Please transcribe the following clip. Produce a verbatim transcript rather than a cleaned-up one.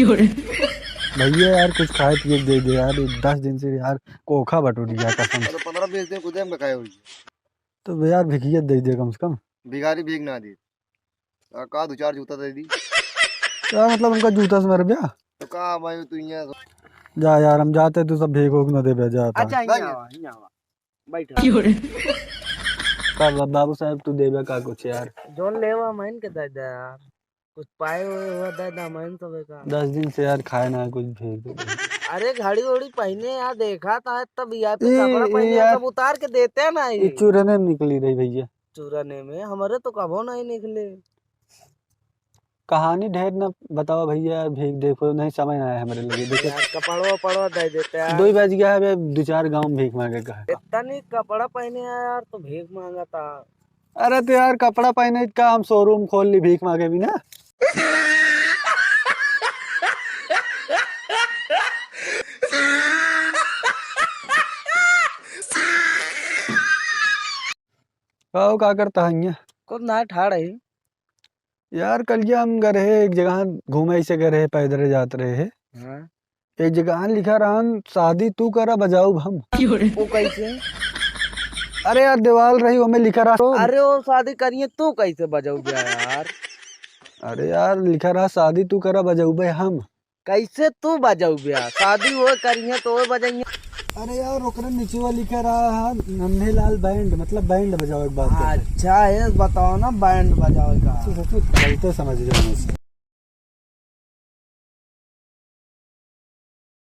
भैया यार, कुछ खाए पिए के दे दे यार, दस दिन से यार कोखा बटोरी है कसम से। तो पन्द्रह बीस दिन खुदे हम खाए हुई। तो यार, भिखिया दे दे कम से कम। भिखारी भीख ना दे। आ, का दो चार जूता दे दी। क्या मतलब, उनका जूता से मर गया? तो का भाई, तू यहाँ जा यार, हम जाते, तू सब भीख उख ना दे बे, जा। अच्छा, यहाँ बैठा। आवा, यहाँ आवा। बैठा। का बा-, बाबू साहब, तू देबे का कुछ यार? जोन लेवा, मैन के दे दे यार। कुछ पाए हुए हुआ दे दे, मैन सबे का। दस दिन से यार खाए ना है, कुछ भेज दे। अरे, घड़ी उड़ी पहने यार, देखा था, तब VIP ई, कपड़ा ई पहने यार, सब उतार के देते हैं ना ई ये। चूरने में निकली रही भैया। चूरने में? हमारे तो कबो नहीं निकले। कहानी ढेर न बतावा भैया, भीख देखो, नहीं समय ना है हमारे लगे, देखो। यार, कपड़वा, पड़वा दे देते यार। दो ही बज गया है, अबे दो चार गाँव में भीख मांगे का है। इतना नहीं कपड़ा पहने हैं यार, तो भीख मांगा था। अरे तो यार, कपड़ा पहने का हम showroom खोल ली भीख मांगे भी ना। आओ, का करता है यहाँ? कुछ ना, ठाड़ है। यार, कल के हम गए रहे एक जगह घूमे, ऐसे गए रहे, पैदल जात रहे हैं। हाँ। एक जगह लिखा रहन, "शादी तू करा, बजाऊ हम।" वो कैसे? अरे यार, दीवाल रही, ओमे लिखा रहा। अरे, वो शादी करिए, तू कैसे बजाऊ बे यार? अरे यार, लिखा रहा, "शादी तू करा, बजउबे हम।" कैसे तू बजउबे? शादी वो करिए तो वो बजाइए। अरे यार, ओकरे नीचे वो लिखा रहा है, "नन्हे लाल बैंड", मतलब बैंड बजावे के बात करते। अच्छा, ये बताओ ना, बैंड बजावे का। तू, तू गलते समझ गया मुझसे।